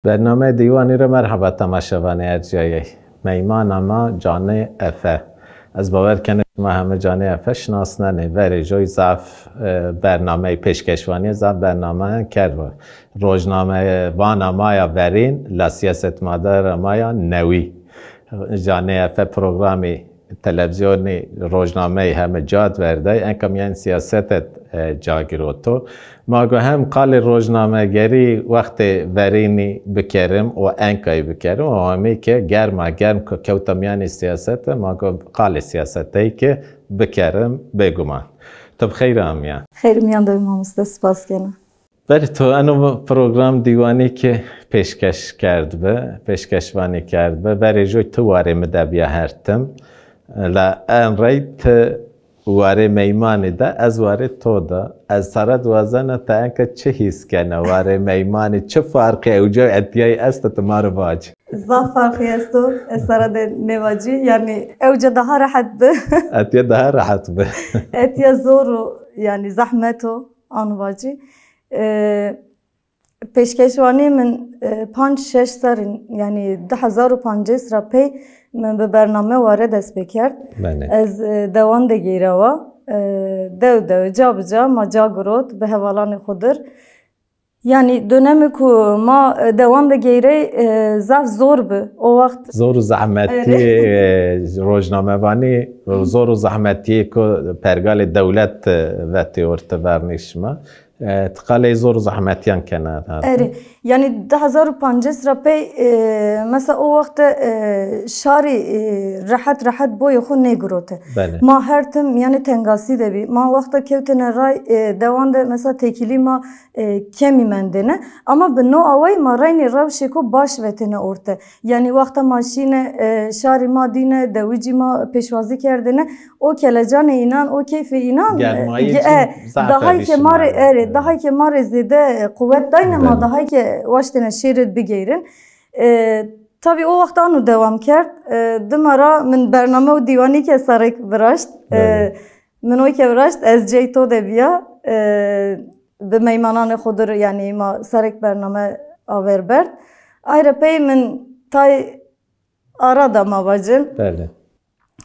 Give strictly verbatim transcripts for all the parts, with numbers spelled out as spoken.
Bernameyê Dîwanî ra merheba temaşevanê ercîyayey. Meymana ma Canê Efe. Ez bawer kena şima heme Canê Efe şinasnenê. Verê joy zaf, e, bernameyê pêşkeşvanîye, zaf bernameyan kerdbi. Rojnamevana ma ya verîn, la sîyasetmedara ma ya newî. Canê Efe programî televîzyonî, rojnameyî heme ca de verdey, enka mîyanê sîyasetet, e, ca giroto. Ma go hem qalê rojnamegerî wextê verînî bikerim û enkayî bikerim û hemî ke germa germ ke kewta mîyanê sîyasete, ma go qalê sîyasetey ke bikerim bêguman. Tu bi xeyr amîya. Xeyr mîyan de bî mamoste, spas kena. Verê to eno program dîwanî ke pêşkeş kerdbi, pêşkeşvanî kerdbi. Verê joy tu warê mi de bîya her tim. La en rey ti warê meymanî de, ez warê to de. Ez sare de wazena ti enka çi hîs kena warê meymanî, çi farqî ewca etîyayî esto, ti ma rê vac. Zaf farqî esto, ez sare de nêvacî. Yanî ewca daha rehet bi. Etîya daha rehet bi. Etîya zor û yanî zehmet o, ano vacî. E, Pêşkeşvanî min, e, panc şeş serrîn, yanî di hezar û pancês ra pey min bi bername ware dest pêkerd. Belê. Ez, e, dewan de geyrawa. E, dew dew, ca bi ca ma ca girot bi hevalanê xwu dir. Yanî dönemê ku ma, e, dewan de geyrey, e, zaf zor bi o wext. Zor û zehmetî, erê, e, rojnamevanî, zor û zehmetî ku pergalê dewlet, e, vetê orte vernî şima. E, ti qalê zor û zehmetîyan kena. Erê, yanî di hezar û pancês ra pey, e, mesela o wext de, e, şarî, e, rehet rehet boyê xwu nêgirote. Belê. Ma her tim mîyanê tengasî de bî. Ma wexta kewtêne ray, e, dewan de mesela têkilî ma, e, kemî mendêne. Ama bi no awayî ma reynê rewşêko baş vetêne orte. Yanî wexta ma şîne, e, şarî ma dîne, dewicî ma pêşwazî kerdêne, o kelecanê înan, o keyfê înan, e, germayî, e, zaf daha ke ma rê, erê, daha ke ma rê zêde, e, quwet dayne, ma daha ke waştêne şêrê bigeyrin. E, tabî o wext ano dewam kerd. E, dima ra min bername û dîwanî ke serek viraşt. E, min o ke viraşt, ez cey to de bîya. E, bi meymananê xo dir, yanî ma serek bername aver berd. Ay ra pey min tay ara da ma vacin. Belê.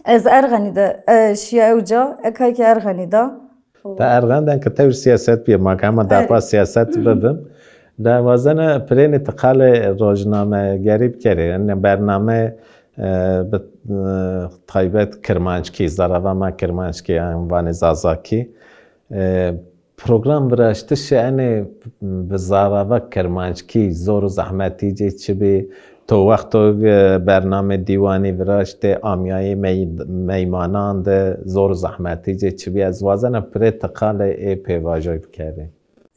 Ez Erxenî de, e, şîya ewca, e, kay ke Erxenî da. Te Erxen de enka tewr sîyaset bîye, ma ke hema derpa sîyaset bibim. De wazena pirênê ti qalê rojnamegerî bikerê. Yanî bername, e, bi, e, taybet kirmanckî, zarava ma kirmanckî, yan vanê zazakî. E, Program viraştişê enê bi zarava kirmanckî zor û zehmetî cê çi bî? To wexto, e, bername dîwanî viraştê, amîyayê mey-, meymanan de zor û zehmetî cê çi bî? Ez wazena pirê ti qalê ê pêvajoy bikerê.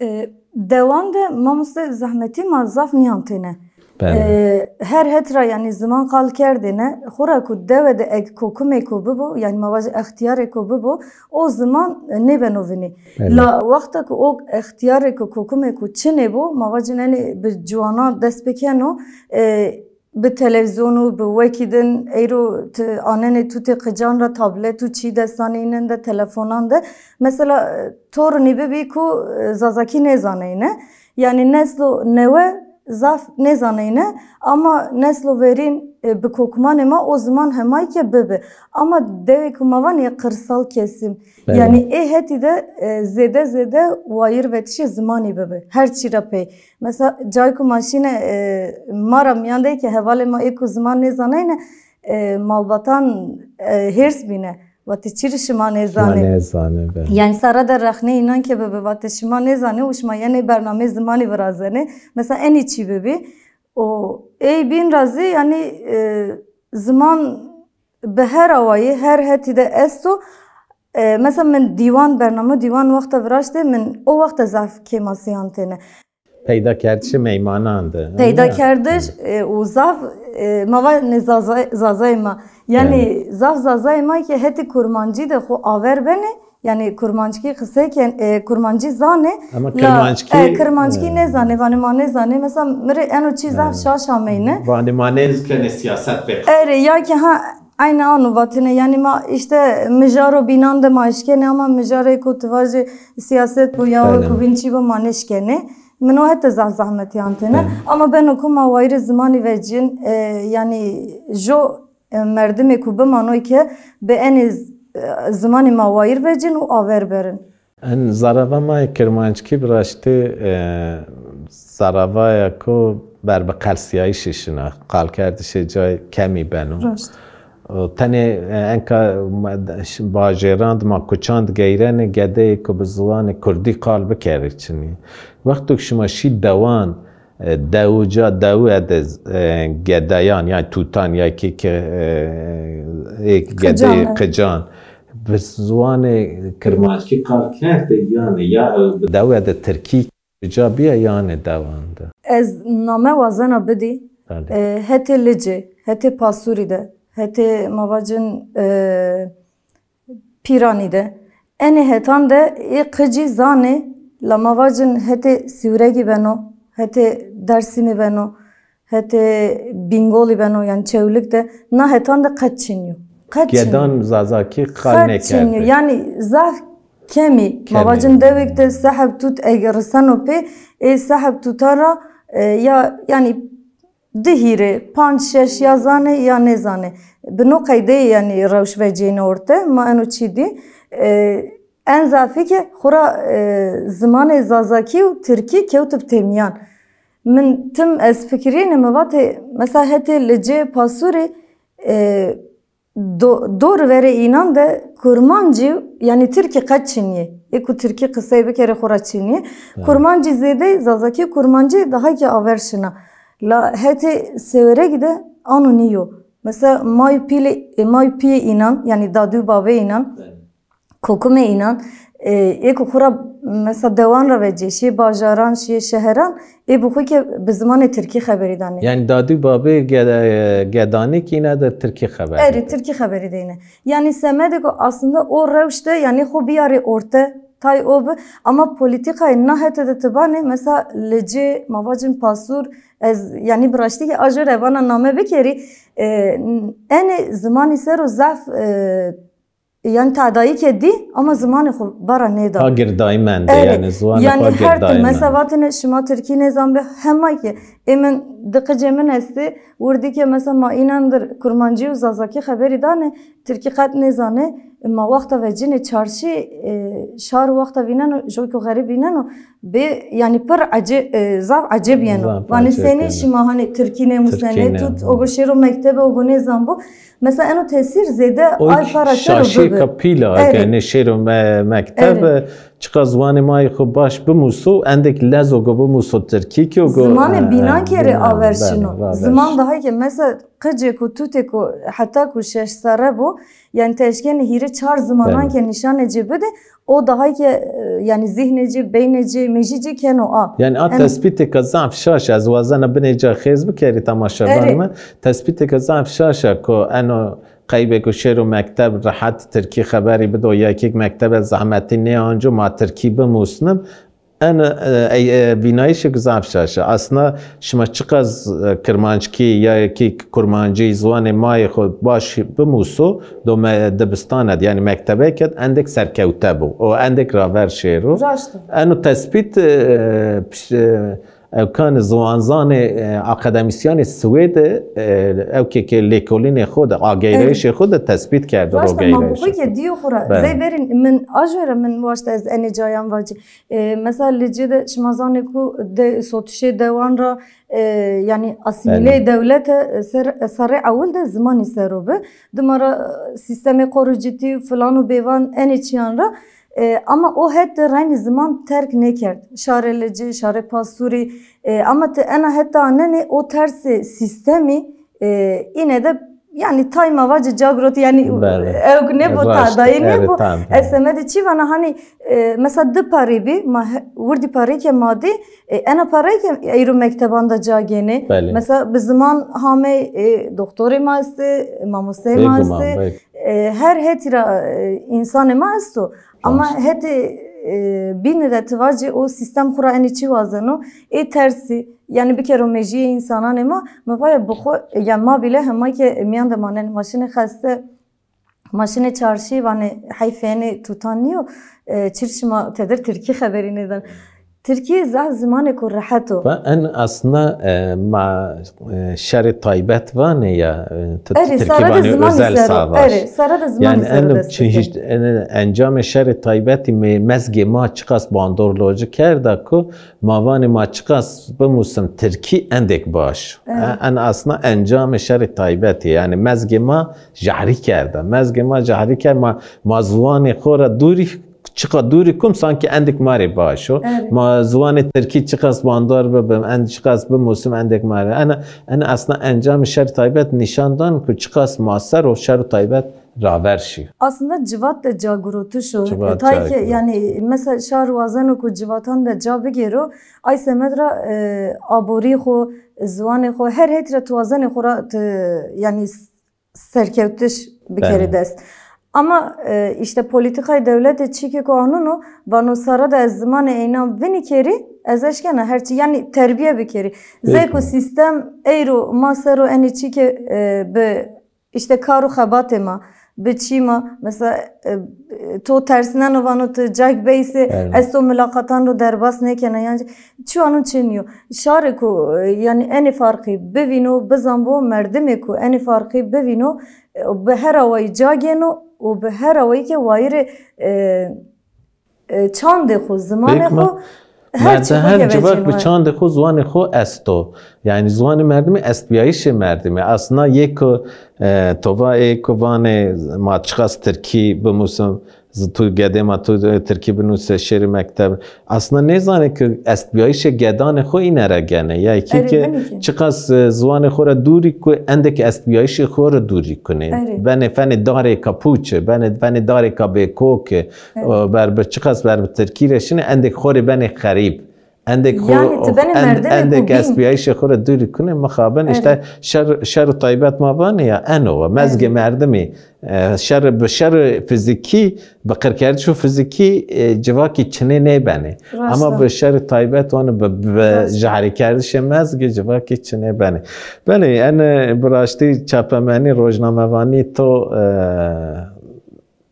E, dewan de mamoste zehmetî ma zaf nîyantêne. Belê. E, her het ra yanî ziman qal kerdêne. Xwura ku dewe de eg kokumêko bibo, yanî ma vajê extîyarêko bibo, o ziman, e, nêbeno vinî. Belê. La wexta ku o extîyarêko kokumêko çinê bo, ma vacin enê bi ciwanan dest pêkeno, e, bi televîzyon û bi wekî din, eyro ti anenê tutê qican ra tablet û çî destanê înan de, telefonan de. Mesela, e, tornî bibî ku, e, zazakî nêzaneyne. Yanî neslo newe zaf nêzaneyne, ama neslo verîn, e, bi kokumanê ma o ziman hemay ke bibi. Ama dewê ku ma vanê qırsal kesim. Evet. Yanî ê hetî de, e, zêde zêde wayîr vetişê zimanî bibi. Her çî ra pey. Mesela cayê ku ma şîne, e, ma ra mîyan de ke hevalê ma ê ku ziman nêzaneyne, e, malbatan, e, hêrs bîne. Vatê çi rê şima nêzanê? Şima nêzanê, be. Yanî sare de rexnê înan ke bibi, vatê şima nêzanê û şima yenê bernameyê zimanî virazenê. Mesela enî çî bibî. O ey bîn ra zî yanî, e, ziman bi her awayî, her hetî de esto. E, mesela min dîwan, bername dîwan wexta viraştê, min o wexta zaf kêmasîyantêne. Peydakerdişê meymanan de. Peydakerdiş, e, û zaf, e, ma vanê zaza-, zazayê ma. Yanî zaf zazayê ma ke hetê kurmancî de xo aver benê, yanî kurmanckî qisey ken-, e, kurmancî zanê. Ama la, kirmanckî, e, kirmanckî nêzanê, vanê ma nêzanê. Mesela mi rê eno çî zaf şaş ameyne. Vanê ma nêkenê sîyaset pê. Erê, ya ke ha, eynî ano vatêne. Yanî ma îşte mijaro bînan de ma eşkenê ama mijarê ku ti vajê sîyaset bo ya ku vîn çî bo ma nêşkenê. Min o hete zaf zehmetîyan têne. Ama beno ku ma wayîrê zimanî vecîn, e, yanî jo, e, merdimê ku bimanoy ke bi enê z-, e, zimanî ma wayîr vecîn û aver berin. En zarava ma yê kirmanckî bi raştî, e, zaravaya ku ber bi qelsîyayîşî şina, qalkerdişê cayê kemî beno. Raşt. O tenê, e, enka ma-, ş-, bajêran di ma kuçan di geyrenê gedeyê ku bi ziwanê kurdî qal bikerê çinî. Wexto ku şima şî dewan, e, dewica, dewi ede, e, gedeyan, yanî tutan, ya kî ke, e, ê gedeyê qican bi ziwanê kirmanckî qal kerde, yanî ya, e, dewi ede tirkî Ca bîya yanê dewan de. Ez name wazena bidî, belê, e, hetê Licê, hetê Pasûrî de, hetê ma vacin, e, Pîranî de. Enê hetan de ê qicî zanê, la ma vacin hetê Sîwregî beno, hetê Dersîmî beno, hetê Bîngolî beno, yanî Çewlik de, na hetan de qet çin yo. Qet çin yo. Gedan zazakî qal nêkerde. Qet çin yo. Yanî zaf kemî. Kemî. Ma vacin dewêk de seheb tut eg riseno pê, ê seheb tutan ra, e, ya, yanî di hîrê, panc şeş ya zanê ya nêzanê. Bi no qeydeyê yanî rewş vecîyêne orte, ma eno çî dî. E, en zafî ke xwura, e, zimanê zazakî û tirkî kewtib têmîyan. Min tim ez fikirîyêne, mi vatê, mesela hetê Licê Pasûrî, e, do-, dor verê înan de kurmancî, yanî tirkî qet çinî yê. Ê ku tirkî qisey bikerê xo ra çinî yê. Evet. Kurmancî zêdey, zazakî kurmancî daha kî aver şina. La hetê Sêweregî de ano nîyo. Mesela may û pîlê, e, may û pîyê înan, yanî dadî û babê înan, evet, kokumê înan, e, ê ku xo ra mesela dewan ra vecê, şiyê bajaran, şiyê şeheran, ê bi xo ke bi zimanê tirkî xeberî danê. Yanî dadî û babê ge-, gedanî kî îne de tirkî xeberî. Erê, tirkî xeberî deyne. Yanî semedê ku aslında o rewş de yanî xo biyarê orte, tay o bi, ama polîtîkayê na hete de ti banê, mesela Licê, ma vacin Pasûr, ez yanî bi raştî kî a jû re vana name bikerî, e, enê zimanî ser o zaf, e, yanî tadayî ke dî, ama zimanê xo bara nêda. Xo girdayî mende, yanî ziwanê xo girdayî mende. Yanî her tim, mesela vatêne şima tirkî nêzanbê, hema ke ê min di qicê min estê, wirdî ke mesela ma înan dir kurmancî û zazakî xeberî danê, tirkî qet nêzanê, ma wexta vecinê çarşî, e, şar wexta vîneno, jo ku xerîb vîneno, bê, yanî pir ece-, e, zaf ecêb yeno. Vanê senê şima hanê tirkî nêmusenê, tut o go şêro mektebe o go nêzanbo. Mesela eno tesîr zêde ay para ser o bibi. Şaşîyêka pîl a, eke nêşêro me-, mekteb, çiqa ziwanê ma yê xo baş bimuso, endêk lez o go bimuso tirkî kî o go. Zimanê bînan ke rê aver şino. Ziman daha ke mesela qicêko, tutêko heta ku şeş serre bo, yanî ti eşkenê hîrê çar zimanan ke nîşanê ci bidê, o daha ke, e, yanî zîhnê ci, beynê ci, mejî ci keno a. Yanî a tespîtêka zaf şaş, ez wazena binê ca xêz bikerî temaşevanê mi. Tespîtêka zaf şaş a ku eno qeybêko şêro mekteb rehet tirkî xeberî bido, ya kî mektebe zehmetî nêanco ma tirkî bimusnim. En, e, e, e, vînayîşêk zaf şaş a. Aslında şima çiqas, e, kirmanckî ya kî kurmancî ziwanê ma yê xo baş bimuso, do me-, dibistane de, yanî mektebeke de endêk serkewte bo. O endêk raver şêro. Raşt o. Eno tespît, e, piş-, e, ewkanê ziwanzanê, e, akademîsyanê Swêde, e, ewkê ke lêkolînê xo de, ageyrayîşê xo de tespît kerdo, rogeyrayîşê xo. Raşt o, ma bi xo ke dîyo xo ra. Belê. Zey verîn min a jû re min waşt ez enê cayan vacî. E, mesela Licê de şima zanê ku de-, sotişê dewan ra, e, yanî asîmîleyê dewlete, e, ser-, serrê ewil de zimanî ser o bi. Dima ra, e, sîstemê qoricitî filan û bêvan enê çîyan ra, e, ama o het de reynî ziman terk nêkerd. Şarê Licê, şarê Pasûrî, e, ama ti ena het de anenê o tersê sîstemî, e, îne de, yanî tay ma vacê ca girotî, yanî ewk nêbo, tadayî nêbo. Ez semedê çî vana, hanî, e, mesela di parî bî, ma he-, wirdî parî ke ma dî, e, ena parî ke eyro mekteban de ca gênê. Mesela bi ziman hamey, e, doktorê ma estê, mamosteyê ma estê, e, her hetî ra, e, însanê ma esto. Ama hetê, e, bîne de ti vacê o sîstem xo ra enê çî wazeno, ê tersî, yanî bikero mejîyê însananê ma, mi va ya bi xo, ya ma bîle hema ke mîyan de manenê, ma şinê xeste, ma şinê çarşî, vanê heyfê enê tutan nîyo, e, çir şima tedir tirkî xeberî nêdan. Tirkî zaf zimanêko rehet o. Va en aslında e, ma e, şerê taybet vanê ya, e, tu Erê, Tirkî sare de vanê zimanî özel ser o. Savaş. Erê, sare de zimanî Yani ser o en dest çi-, pêkerd. Hiç, en, encamê şerê taybetî me-, mezgê ma çiqas bandorloji kerda ku ma vanê ma çiqas bimusim Tirkî endêk baş. Erê. E, en aslında encamê şerê taybetî. Yani mezgê ma jehrî kerda. Mezgê ma jehrî kerd, ma, ma ziwanê xo ra dûrî çiqa dûrî kum sanki endik ma rê baş o. Erê. Ma ziwanê tirkî çiqas bandor bibim, end çiqas bimusim endek ma rê. Ena, ena aslında encamê şer taybet nîşan dan ku çiqas ma ser o şer taybet raver şî. Aslında civat de ca gurotiş o. Civat E, tay ca ki, gurot. Yani mesela şar wazeno ku civatan de ca bigêro, ay semed ra e, aborî xo, ziwanê xo, her het ra tu wazenê xo ra tu, yani serkewtiş bikerî Belê. dest. Ama e, işte polîtîkayê dewlete çîkê ku anûno, vano sara de ez zimanê eynan vinî kerî, ez eşkena her çî, yanî terbiye bikerî. Zey ku Peki. sîstem eyro ma ser o enê çîkê e, bi işte kar û xebatê ma, bi çî ma, mesela e, to tersneno vano tu cayk beyse, Belê. ez to milaqatan ro derbas nêkena, yan çi anûn çi nîyo. Şarê ku, e, yanî enê farqî bivîno, bizanbo, merdimê ku enê farqî bivîno, e, bi her awayî ca gêno û bi her awayî ke wayîrê, e, e, çandê xo, zimanê Pêk ma xo, her çî xo her civak bi gevecîno. çandê xo, ziwanê xo esto. Yani ziwanê merdimî estbîyayîşê merdimî. Aslında yê ku, e, to va ê ku vanê ma çiqas tirkî bimusim, zi-, tu gedê ma tu, e, tirkî binuse, şêrî mekteb. Aslında nêzanê ki estbîyayîşê gedanê xo îne ra gene. Ya ki Erê, ki vînî ki. çiqas, e, ziwanê xo ra dûrî ku endek estbîyayîşê xo ra dûrî kunê. Erê. Benê fenê darêka pûçi, benê, benê darêka bêkoki, Erê. o, ber bi çiqas ber bi tirkî re şinê, endek xo rê benê xerîb. Endek xo, Yani tu benê end-, merdimê endek ku bîn. estbîyayîşê xo ra dûrî kunê, mixabin Erê. işte şer, şer û taybet ma vanê ya, eno wa, mezgê Erê. merdimî. E, şer, bi şer fizikî, bi qirkerdiş û fizikî, e, civakî çinê nêbenê. Rast Ama a. bi şer taybet û bi, bi Rast. jehrîkerdişê mezgê civakî çinê benê. Belê, en, e, bi raştî çapemenî, rojnamevanî to, e,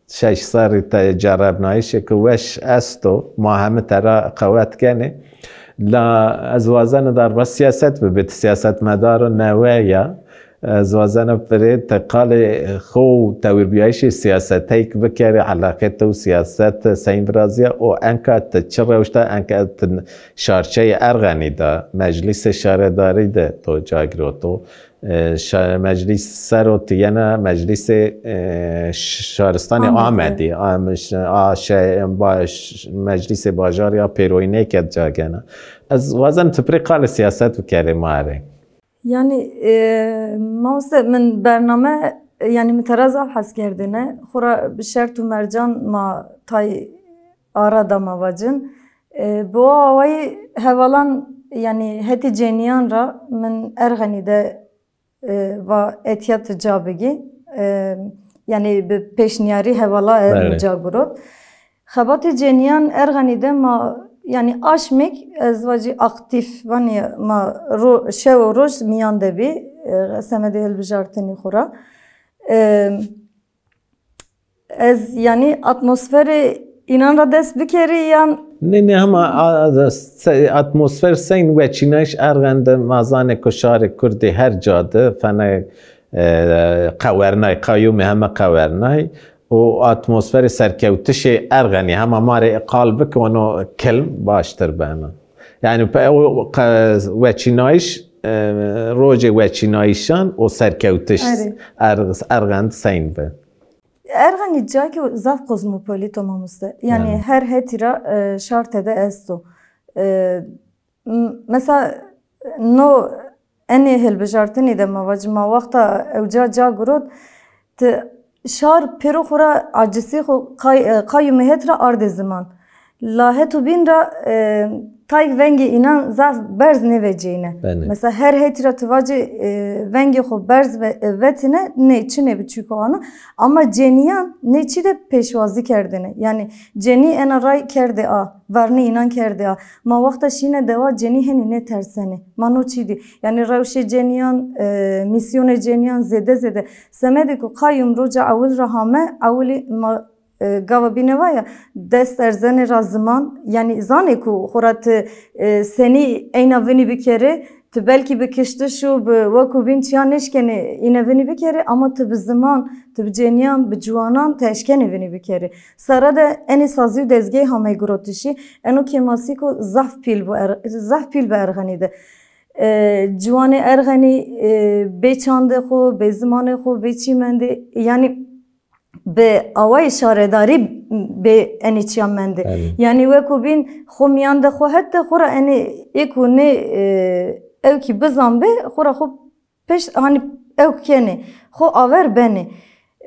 şeş serrî te cerebnayîşêke weş esto. Ma heme te ra qewet kenê. La ez wazena darba siyaset bibê, ti siyasetmedaro newe ya. Ez wazena pirê te qalê xo û tewîrbîyayîşê siyaseteyk bikerê, eleqê to û siyaset seyn virazîya û enka ti çi rewş de, enka ti şarçeyê Erxenî de, meclîsê şaredarî de to ca giroto. E, şa-, meclîs ser o ti yena meclîsê, e, ş-, şaristanê Amedî. Amedî. Am-, ş-, a, şey, baş-, meclîsê bajarî ya pêroyînê ke ca gena. Ez wazen tu pirê qalê siyaset bikerê ma rê. Yanî, e, mamoste, min bername, yanî min te ra zaf hes kerdêne. Xora bi şert û mercan ma tay ara da ma vacin. E, bi o awayî hevalan, yanî hetê cenîyan ra min Erxenî de, e, va etya ti ca bigî. E, yanî bi pêşniyarî hevala e Belê. mi ca gurot. Xebatê cenîyan Erxenî de ma, yanî aşmêk ez vacî aktîf vanî ma ro-, şew û roj mîyan de bî, e, semedê hilbijartinî xo ra. E, ez, yanî atmosferê înan ra dest bikerî yan? Nê, nê, hema a-, a-, se-, atmosfer seyn weçînayîş Erxen de ma zanê ku şarê kurdî her ca de fene, e, qewernay, qayûmê heme qewernay. Û atmosferê serkewtişê Erxenî hema ma rê qal bike, ono kilm baştir bena. Yanî pe-, o qe-, weçînayîş, e, rojê weçînayîşan û serkewtiş Erê. Er-, Erxen seyn bi. Erxenî cayke zaf kozmopolito mamoste. Yanî Yanî. her hetî ra, e, şar tede esto. E, M-, mesela no enê hilbijartinî de ma vacî ma wexta ewca ca girot, ti şar pêro xo ra acisî xo qay-, e, qayûmê het ra ardê ziman. La het û bîn ra, e, tayk vengê înan zaf berz nêvecîyêne. Belê. Mesela her hetî ra ti vacî, e, vengê xo berz ve-, e, vetîne, nê çinê bi çîko ano. Ama cenîyan nê çî de pêşwazî kerdêne. Yanî cenî ena ray kerdê a, vernê înan kerdê a. Ma wexta şîne dewa cenî henî nêtersenê. Ma no çî dî. Yanî rewşê cenîyan, e, mîsyonê cenîyan zêde zêde. Semedê ku qayûm roca ewil ra hame, ewilî ma E, gava bîne va ya, dest erzenê ra ziman, yanî zanê ku xo ra ti, e, senî eyna vinî bikerê, ti belkî bi kiştiş û bi wek û bîn çiyan nêşkenê îne vinî bikerê, ama ti bi ziman, ti bi cenîyan, bi ciwanan ti eşkenê vinî bikerê. Sare de enê sazî û dezgeyê hamey girotişî, eno kêmasîko zaf pîl bo er-, zaf pîl bi Erxenî de. E, ciwanê Erxenî, e, bê çandê xo, bê zimanê xo, bê çî mendê. Yanî bi awayê şaredarî bê enê çîya mendê. Belê. Yanî wek û bîn xo mîyan de xo het de xo ra enê êk û nê, e, ewkî bizanbê, xo ra xo pişt, hanî ewk kenê, xo aver benê.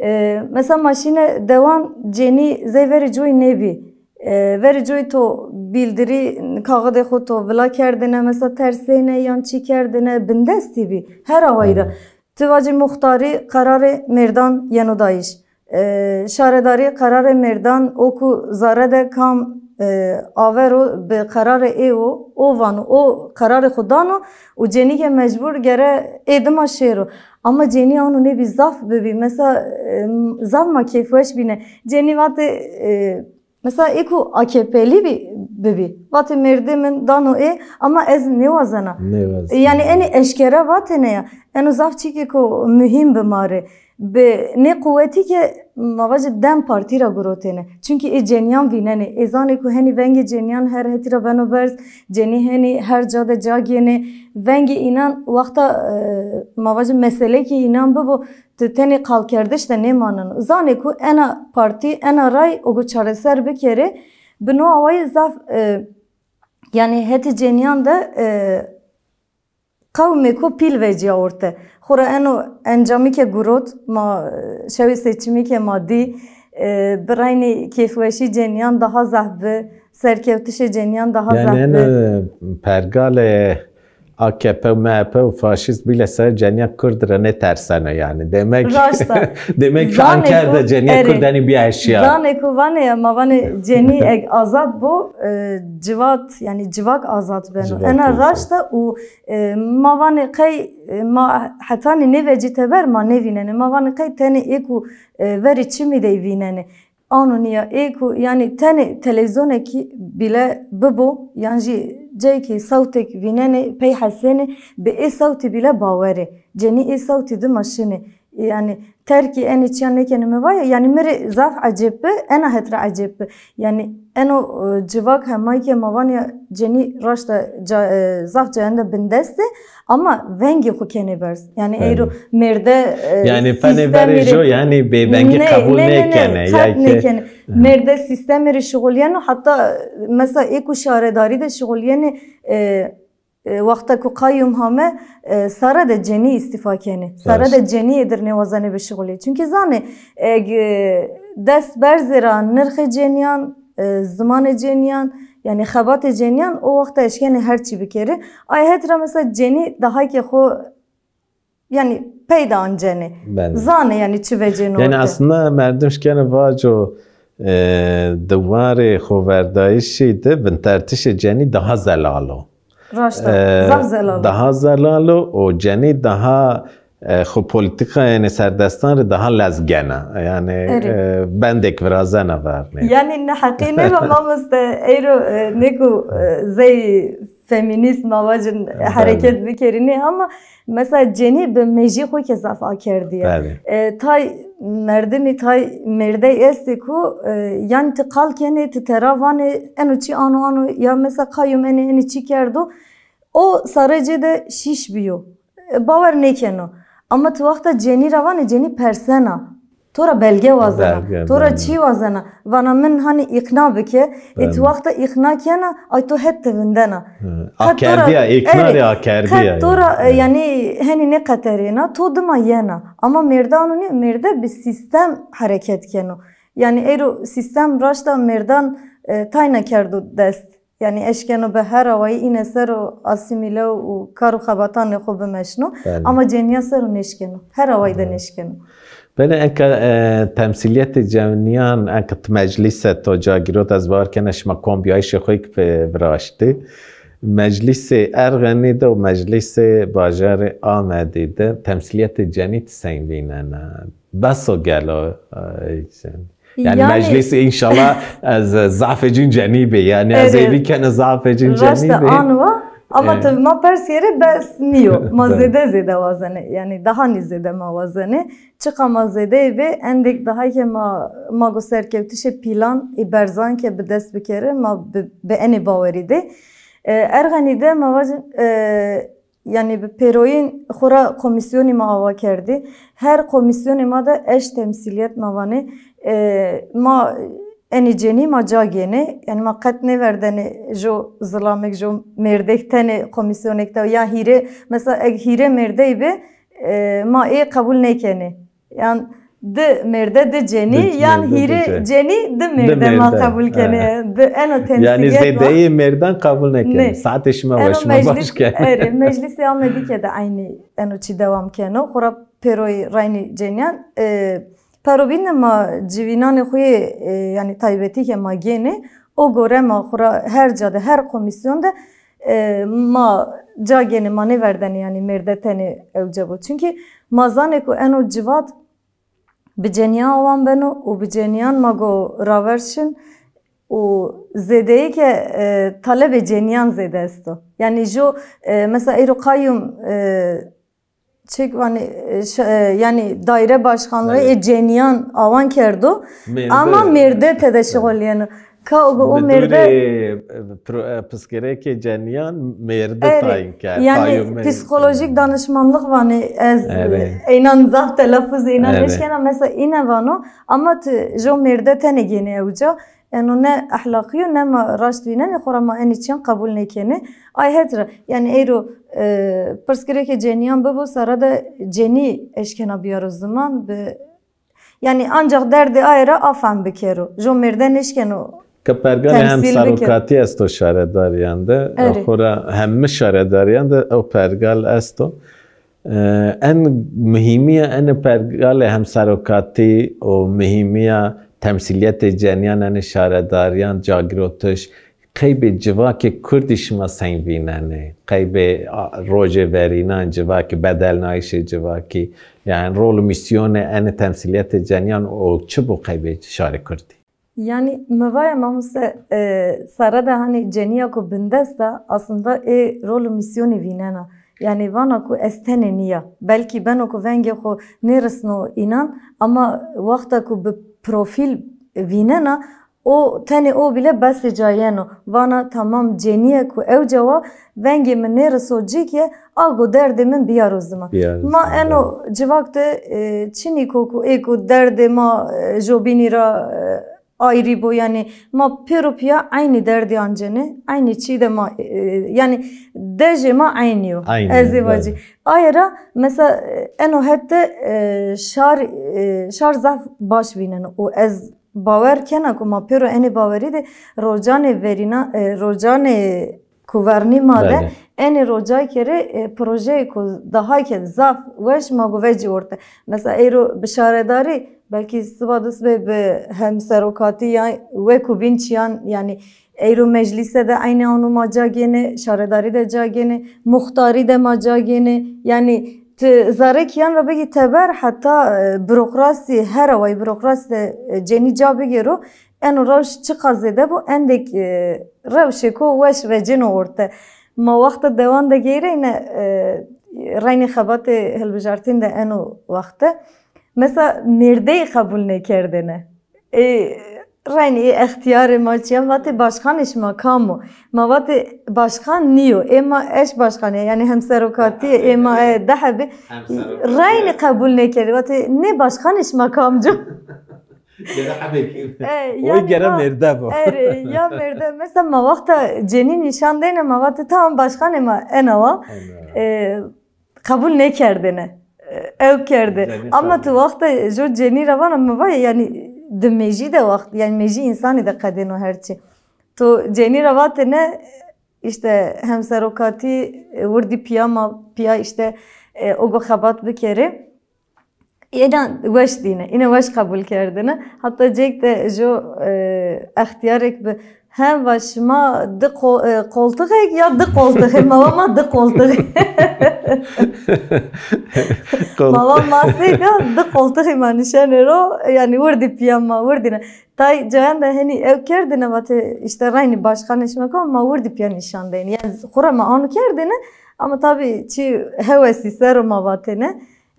E, mesela ma şîne dewan, cenî zey verê coyî nêbî. E, verê coyî to bîldirî, kaxidê xo to vila kerdêne, mesela tersêne yan çî kerdêne, bindestî bî. Her awayî ra. Belê. Ti vacî muxtarî qerarê mêrdan yeno dayîş. E, şaredarî qerarê mêrdan o ku zare de kam, e, aver o bi qerarê ê o, o vano, o qerarê xo dano û cenîke mecbur gere ê dima şêro. Ama cenî ano nêbî zaf bibî. Mesela, e, zaf ma kêfweş bîne. Cenî vatê, e, mesela ê ku A K P'lî bî, bibî. Vatê mêrdê min dano ê, ama ez nêwazena. Nêwazena. Yanî enê eşkere vatêne ya. Eno zaf çîkêko muhîm bi ma rê. Bi nê quwetî ke ma vajê DEM Partî ra girotêne. Çunkî ê cenîyan vînenê. Ê zanê ku henî vengê cenîyan her hetî ra beno berz, cenî henî her ca de ca gênê. Vengê înan wexta, e, ma vajê meselekê înan bibo, ti tenê qalkerdiş de nêmaneno. Zanê ku ena partî, ena ray o ku çareser bikerê, bi no awayî zaf, e, yanî hetê cenîyan de, e, qewmêko pîl vecîya orte. Xora eno encamî ke girot, ma, e, şewê seçimî ke ma dî, e, bi reynî kêfweşî cenîyan daha zehf bi, serkewtişê cenîyan daha zehf bi. Yanî eno pergalê A K P û M H P û faşîst bîle ser cenîya Kurd ra nêterseno yanî. Demek, raşt a. Demek ki Anker de cenîya Kurd henî bîya eşya. Zanê ku vanê ya, ma vanê cenî eg azad bo, e, civat, yanî civak azad beno. Ena raşt a û, e, ma vanê qey, e, ma hetanî nêvecî teber ma nêvînenê. Ma vanê qey tenê ê ku, e, verê çimî de vînenê. Ano nîya, ê ku, yanî tenê televîzyonekî bîle bibo, yan jî ceyekî sewtek vînenê, pey hesênê, bi ê sewtî bîle bawerê. Cenî ê sewtî dima şinê. Yanî terkî enê çîyan nêkenê mi va ya, yanî mi rê zaf ecêb bi, ena het ra ecêb bi. Yanî eno, e, civak hemay ke ma vanê ya cenî raşta ca-, e, zaf cayan de bindest ê, ama vengê xo kenê berz. Yanî eyro mêrde, e, yanî penê verê jo, yanî bêvengî qebul nêkenê, qet nêkenê. Mêrde sîstemê rê şixulîyeno, heta, e, mesela ê ku şaredarî de şixulîyenê, e, e, wexta ku qayûm hame, e, sare de cenî îstîfa kenê. Sare de cenî êdir nêwazenê bişixulê. Çunkî zanê, eg, e, dest berzê ra nirxê cenîyan, e, zimanê cenîyan, yanî xebatê cenîyan, o wexta eşkenê her çî bikerê. Ay het ra mesela cenî daha ke xo, yanî pey de ancenê. Zanê yanî çi vecêno orte. Yanî aslında merdim şikene vaco, e, di warê xoverdayîşî de bintertişê cenî daha zelal o. Raşt a, e, zaf zelal o. Daha zelal o û cenî daha, e, xo polîtîkayê, yanî serdestan rê daha lez gena. Yanî, e, bendêk virazena vernê. Yanî neheqî nêba mamoste, eyro, e, nê ku, e, zey femînîst ma vacin hereket bikerînê, ama mesela cenî bi mejî xo ke zaf akerdîye. E, tay merdimî, tay mêrdey estê ku, e, yanî ti qal kenê, ti tera vanê, eno çî ano ano, ya mesela qayûm enê enê çî kerdo, o sarê cê de şîş bîyo. E, bawer nêkeno. Ama ti wexta cenî ra vanê, cenî persena. To ra belge wazena. To ra çî wazena. Vana min hanî îqna bike. Ê ti wexta îqna kena, ay to het de vindena. Akerdîya, îqna rê akerdîya. Qet to ra, e, yanî henî nêqeterêna, to dima yena. Ama mêrde ano nîyo, mêrde bi sîstem hereket keno. Yanî eyro sîstem raşta mêrdan, e, tayna kerdo dest. Yanî eşkeno bi her awayî îne ser o asîmîle û kar û xebatanê xo bimeşno. Ama cenîya ser o nêşkeno. Her awayî de nêşkeno. Belê, enka, e, temsîlîyetê cenîyan, enka ti meclîse to ca girot, ez bawer kena şima kombîyayîşê xo kî viraştî. Meclîsê Erxenî de û meclîsê bajarê Amedî de temsîlîyetê cenî ti sey vînena? Bes o gelo, e, Yani, yani meclis inşallah ez zafê cin cenî bê. Yani ez êvî kene zafê cin cenî bê. Raşte anwa. Ama tabii ma pers kerê bes niyo. Ma zêde zêde wazenê. Yani daha nî zêde ma wazenê. Çiqa ma zêdeyê bê, endêk daha ke ma, ma go serkewtişê pîlan ê berzan ke bi dest bikerê, ma bi, bi enê bawerî de. E, Erxenî de ma vajin, e, yanî bi pêroyîn xwu ra komîsyonî ma awa kerdî. Her komîsyonê ma de eşt temsîlîyet ma vanê. E, ma enê cenî ma ca gênê. Yanî ma qet nêverdenê jo zilamêk, jo mêrdêk tenê komîsyonêk de ya hîrê, mesela eg hîrê mêrdeyî bê, e, ma ê qebul nêkenê. Yan di mêrde, di cenî, yan hîrê cenî, di mêrde ma qebul kenê. Di eno temsîlîyet ma. Yanî zêdeyê mêrdan qebul nêkenê. Saetê şima weş, ma baş kenê. Erê, Meclîsê Amedî ke de eynî eno çî dewam keno. Xwura pêroyî reynî cenîyan, e, pero bîne ma civînanê xwu yê, e, yanî taybetî ke ma gênê, o gore ma xwura her ca de, her komîsyon de, e, ma ca gênê, ma nêverdenê yanî mêrde tenê ewca bo. Çunkî ma zanê ku eno civat bi cenîyan awan beno û bi cenîyan ma go raver şin û zêdeyê ke, e, talebê cenîyan zêde esto. Yanî jo, e, mesela êro qayûm, e, çik vanê, e, ş-, e, yanî daîre başkanlığı ê cenîyan awan kerdo. Ama mêrde tede şixulîyeno. Ka o, o mêrde, e, pro-, e, pirsgirêkê cenîyan mêrde tayin kerd. Yanî psîkolojîk danişmanlix vanê, ez, e, eynan zaf telafuz eynan eşkena, mesela îne vano, ama ti jo mêrde tenê gênê ewca. Eno ne ehlaqî yo, ne ma raşt vînenê, xora ma enî çîyan qebul nêkenê. Ay het ra, yanî êro, e, pirsgirêkê cenîyan bibo, sare de cenî eşkena biyaro ziman, bi, yanî ancax derdê aye ra a fehm bikero. Jo mêrde nêşkeno. Ke pergalê hemserokatî esto şaredarîyan de, xora hemmi şaredarîyan de ew pergal esto. E, en muhîmîya enê pergalê hemserokatî û muhîmîya temsîlîyetê cenîyan, enê şaredarîyan, cagirotiş, qeybê civakê kurdî şima seng vînenê? Qeybê, a, rojê verînan civakî, bedelnayîşê civakî, yanî rol û mîsyonê enê temsîlîyetê cenîyan o çi bo qeybê şarê kurdî? Yanî mi vaya mamoste, e, sare de hanî cenîya ku bindest a, aslında ê rol û mîsyonî vînena. Yanî vana ku ez tenê nîya. Belkî beno ku vengê xwu nêrisno înan, ama wexta ku bi profîl vînena, o tenê o bîle besê ca yeno. Vana tamam, cenîye ku ewca wa, vengê mi nêriso cî ke, a go derdê min biyaro ziman. Ma eno civak de, e, çinî ko ku ê ku derdê ma, e, jobînî ra, e, ayrî bo, yanî ma pêro pîya eynî derdî ancenê, eynî çî de ma, e, yanî dejê ma eynî yo. Ez ê vacî. Aye ra mesela, e, eno het de, e, şar, e, şar zaf baş vîneno û ez bawer kena ku ma pêro enê bawerî de rocanê verîna, e, rocanê ku vernî ma de, enê rocayê ke rê, e, projeyêko daha ke zaf weş ma go vecî orte. Mesela êro bi şaredarî, belkî siba dusbê bi hemserokatî ya wekû bîn çîyan, yanî êro meclîse de eynî ano ma ca gênê, şaredarî de ca gênê, muxtarî de ma ca gênê. Yanî ti zerrê kîyan ra bigî teber heta, e, burokrasî, her awayî burokrasî de, e, cenî ca bigêro, eno rewş çiqas zêde bo, endêk, e, rewşêko weş vecêno orte. Ma wexta dewan de geyreyne, e, reynî xebatê hilbijartîn de eno wexte. Mesela mêrdeyî qebul nêkerdêne. Ê reynî ê extîyarê ma çîya, vatê başkanê şima kam o? Ma vatê başkan nîyo. Ê ma eş başkan ê, yanî hemserokatî ê, ê ma ê di hebî. Reynî qebul nêkerdî. Vatê nê başkanê şima kamco? Gere hebêk. E, o yanî gere ma mêrde bo. Erê, ya mêrde. Mesela ma wexta cenî nîşan deyne, ma vatê tamam, başkanê ma ena wa. E, qebul nêkerdêne. E, ew kerdê. Ama tu wexta jo cenî ra vana, mi va yanî di mêjî de wext, yanî mêjî însanî de qedêno her çî. Tu cenî ra vatêne, îşte hemserokatî, e, wirdî pîya ma, pîya îşte, e, o go xebat bikerê. Êna weş dîne, îne weş qebul kerdine. Heta cêk de jo, e, extîyarêk bi Hem va şima di qo-, e, qoltixek ya di qoltixê, ma va ma di qoltixê. Qol- Ma va masêka di qoltixê ma nişenê ro, yanî wirdî pîya ma wirdîne. Tay cayan de henî ew kerdine, vatê işte reynî başkanê şima ko, ma wirdî pîya nîşan deyne. Yanî xwu ra ma anu kerdine, ama tabî çi hewesî ser o ma vatêne.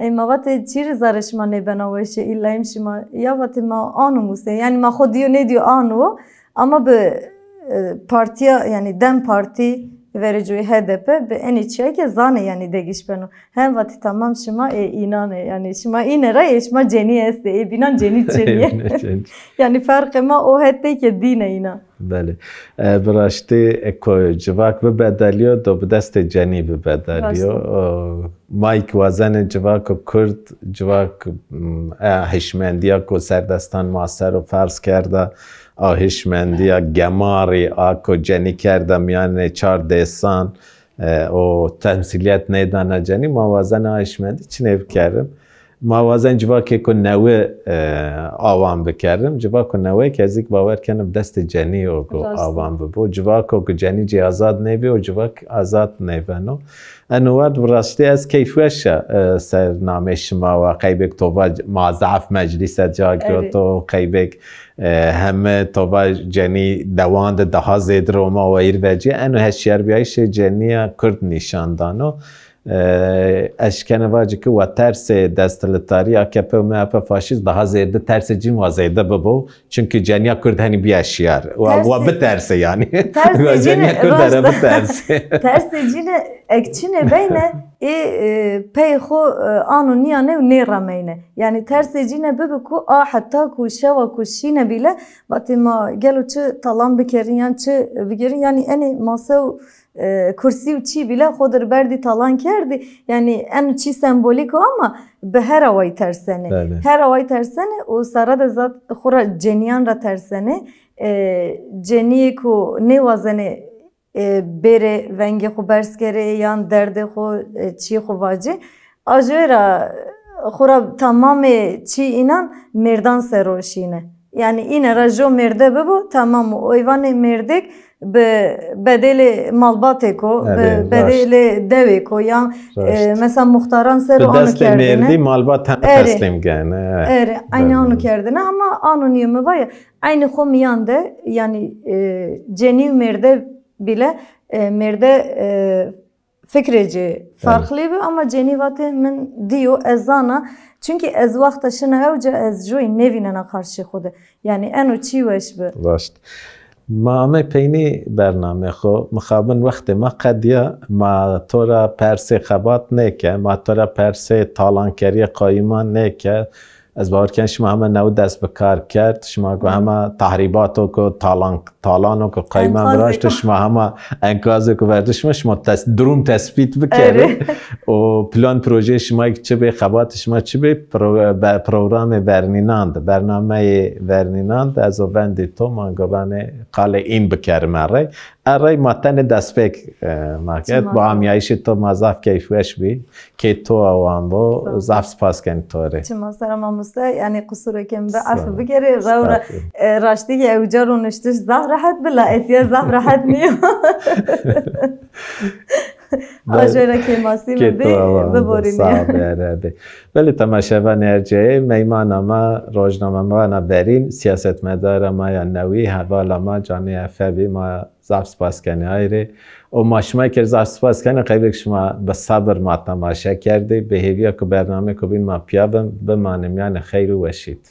Ey ma vatê çî rê zerrê şima nêbena weşe, îlla hîm şima ya vatê ma anu muse. Yanî ma xo dîyo nêdîyo anu, ama bi, e, partîya, yanî DEM Partî verê coyî H D P bi enê çîyayî ke zanê yanî degîş beno. Hem vatî tamam şima ê înan ê. Yanî şima îne ra ê, şima cenî estê, ê bînan cenî çinî yê. Ê bînan cenî. Yanî ferqê ma o hetê ke dîne înan. Belê. E, bi raştî, e, ko civak bibedelîyo, do bi destê cenî bibedelîyo. Raşt. O, ma kî wazenê civako kurd, civak, m, e, hişmendîya ku serdestan ma ser o ferz kerda, a hişmendîya gemarî, a ku cenî kerda mîyanê çar dêsan, e, o temsîlîyet nêdana cenî, ma wazenê a hişmendî çinê bikerin. Ma wazen civakêko newe, e, awan bikerin. Civako newe ke ez kî bawer kena bi destê cenî yo ku, raşt, awan bibo. Civako ku cenî cî azad nêbî, o civak azad nêbeno. Eno wert bi raştî ez keyfweş a, e, ser namê şima wa. Qeybêk to va c-, ma zaf meclîse ca giyoto, erê, qeybêk, e, heme to va cenî dewan de daha zêde ro ma wayîr vecîye. Eno heşyarbîyayîşê cenîya kurd nîşan dano. E, ez şikene vacî ki wa tersê desthilatdarî A K P û M H P faşîst daha zêde tersê cîn wa zêde bibo. Çunkî cenîya kurd henî bîya şiyar. Wa, wa biterse yanî. Tersê cîne, cenîya kurd ere biterse. Tersê cîne ek çine beyne, ê, e, pey xo, e, ano nîyane û nêrameyne. Yanî tersê cîne bibi ku a heta ku şewa ku şîne bîle, vatê ma gelo çi talan bikerin yan çi bigerin, yanî enê mase û e, kursî û çî bîle xo dir berdî talan kerdî. Yanî eno çî sembolîk o ama bi her awayî tersenê. Belê. Her awayî tersenê û serre de zat xwu ra cenîyan ra tersenê. E, cenîyê ku nêwazenê, e, bêrê vengê xwu berz kerê yan derdê xwu, e, çîyê xwu vacê. A joy ra xwu ra tamamê çî înan mêrdan ser o şîne. Yanî îne ra jo mêrde bibo, tamam o. Ey vanê mêrdêk bi bedêlê malbatêko, bi bedêlê dewêko, yan, e, mesela muxtaran ser o ano kerdêne. Bi destê mêrdî malbat heme teslîm kene. Erê, eynî ano kerdêne ama ano nîyo, mi va ya, eynî xo mîyan de, yanî, e, cenî û mêrde bîle, e, mêrde, e, fikrê ci ferqlî bi, ama cenî vatê min dîyo, ez zana. Çunkî ez wexta şina ewca ez joyî nêvînena qarşî xwu de. Yanî eno çî weş bi. Raşt. Ma ame peynî bernamê xwu. Mixabin wextê ma qedîya, ma to ra persê xebat nêke, ma to ra persê talankerîyê qayîman nêke. Ez bawer ken şima hema new dest bi kar kerd. Şima ku hema tahrîbato ku talan, talano ku qayîman viraşto, şima hema enkazê ku verdo şima, şima tes-, durum tespît bikerê. Û plan projeyê şima çi bê, xebatê şima çi bê, pro-, be-, programê vernînan de, bernameyê vernînan de ez o vendê to, ma gobanê qalê în bikerime rey. Erey ma tenê destpêk, e, ma kerd. Bi amîyayîşê to ma zaf keyfweş bî. Kê to awan bo, zaf spas kenî to rê. Çima sera mamoste, yanî qusûrê ke mi bi, efû bikerê, rew ra, e, raştî ke ewca roniştiş zaf rehet bi, la etîya zaf rehet nîyo. Ajo ra kêmasî mi bî, biborînî. Sağ ol, erê bî. Belê temaşevanê erceyê, meymana ma, rojnamewana verîn, sîyasetmedara ma ya newî, hevala ma Canî Efe bî, ma zaf spas kenê ay rê. Û ma şima kî zaf spas kenê, qeybêk şima bi sebir ma temaşe kerdê. Bi hêvîya ku bernameyêko bîn ma pîya bin, bimanê mîyanê xeyr û weşî de.